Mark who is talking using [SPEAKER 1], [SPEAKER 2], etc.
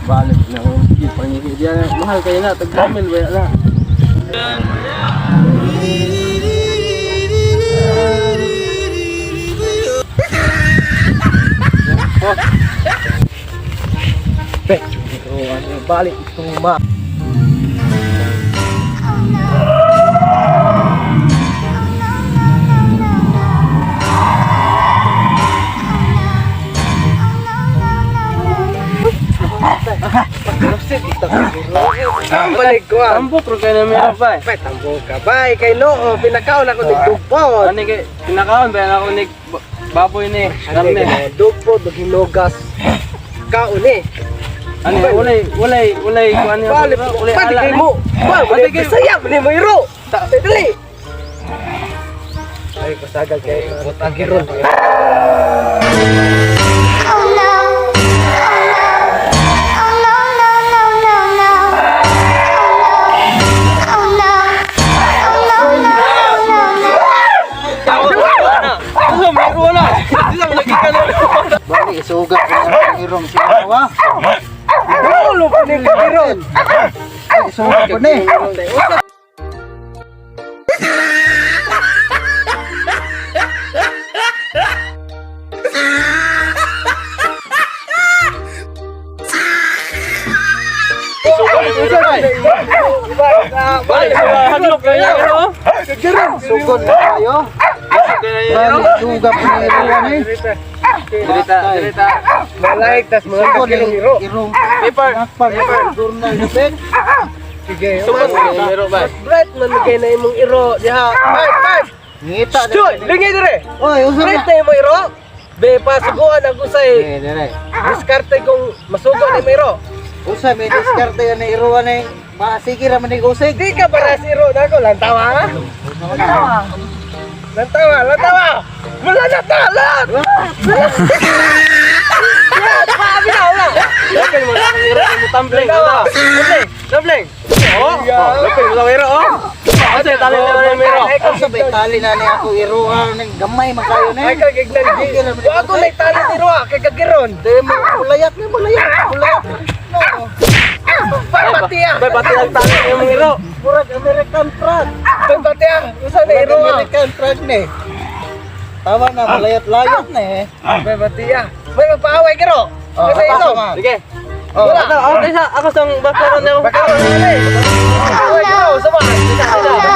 [SPEAKER 1] Balik na ako. Pangiki diyan. Mahal kayo na. Tag-mil ba na?
[SPEAKER 2] Balik itong ma. Balik ko ah.
[SPEAKER 1] Tambok ro kayo na meron pa eh.
[SPEAKER 2] Bay, tambok ka. Bay, kay noo, pinakaon ako ni Dupod.
[SPEAKER 1] Ano kay pinakaon ba na ako ni baboy ni karne.
[SPEAKER 2] Dupod, hinugas. Kaon eh.
[SPEAKER 1] Ano walay walay walay kuan niya.
[SPEAKER 2] Balik,
[SPEAKER 1] Walay
[SPEAKER 2] balik
[SPEAKER 1] ala
[SPEAKER 2] kay
[SPEAKER 1] ni.
[SPEAKER 2] mo. Balik,
[SPEAKER 1] Balik kay-
[SPEAKER 2] saya, ni mo iro. Dali. Ay, pasagal kay butang giron.
[SPEAKER 3] Oh no. Oh no. Oh no, no, no, no, no. Oh no. Oh no. Oh no, no, no, no.
[SPEAKER 1] Ano meron na. Di sa lagi ka na.
[SPEAKER 4] Bali, isugat ko na ang irong siya. Wa.
[SPEAKER 2] Dulo pa ni giron.
[SPEAKER 4] Isugat ko na eh.
[SPEAKER 1] Balik hadlok kayo no.
[SPEAKER 4] Sugod na tayo. Bali, isugat ko na irong eh.
[SPEAKER 1] Dirita dirita.
[SPEAKER 2] Malay, tas mga
[SPEAKER 4] Sugod
[SPEAKER 2] kagirong iro.
[SPEAKER 4] irong.
[SPEAKER 1] Paper.
[SPEAKER 4] Nakpag, journal na ben.
[SPEAKER 2] Sige,
[SPEAKER 1] Sugod kayo meron ba?
[SPEAKER 2] Bright man kay na imong iro diha. Bay, bay.
[SPEAKER 4] Ngita na.
[SPEAKER 2] Joy, lingi dire.
[SPEAKER 4] Oy, usa
[SPEAKER 2] Bright
[SPEAKER 4] na.
[SPEAKER 2] na imong iro. Be pasuguan ang usay.
[SPEAKER 4] Eh, dire.
[SPEAKER 2] Diskarte kung masugo na imong iro.
[SPEAKER 4] Usa may diskarte yan na iruan eh. Masige ra man ni usig.
[SPEAKER 2] Di ka para sa iro nako lantawa ha. Lantawa, lantawa. Wala na ta, lahat. Lahat, maabi na, wala.
[SPEAKER 1] Lapin mo na ang iro mo tumbling.
[SPEAKER 2] Lantawa.
[SPEAKER 1] Tumbling. Tumbling. Oh, lapin mo sa iro oh. Kasi tali na yung iro.
[SPEAKER 4] Usa may tali na ni ako iruan ning gamay man kayo ni.
[SPEAKER 2] Ay kag ignan di. Wa ako nay tali ni roa kay kagiron.
[SPEAKER 4] Dire mo ulayat ni mulayat, ulayat. No.
[SPEAKER 2] Bay batiya.
[SPEAKER 1] Bay pati ang tali yung iro.
[SPEAKER 4] Murag American frog.
[SPEAKER 2] Bay batiya. Usa na
[SPEAKER 4] Murag
[SPEAKER 2] iro ah.
[SPEAKER 4] American frog ni. Tawa na malayat-layat na eh.
[SPEAKER 2] Bay batiya. Bay magpaaway kiro. Kasi ilo.
[SPEAKER 1] Sige.
[SPEAKER 2] Oh,
[SPEAKER 1] Wala. Ako, ako, isa, ako sang bakaron na ako.
[SPEAKER 2] Bakaron na eh. Paaway kiro sama. Isa, isa.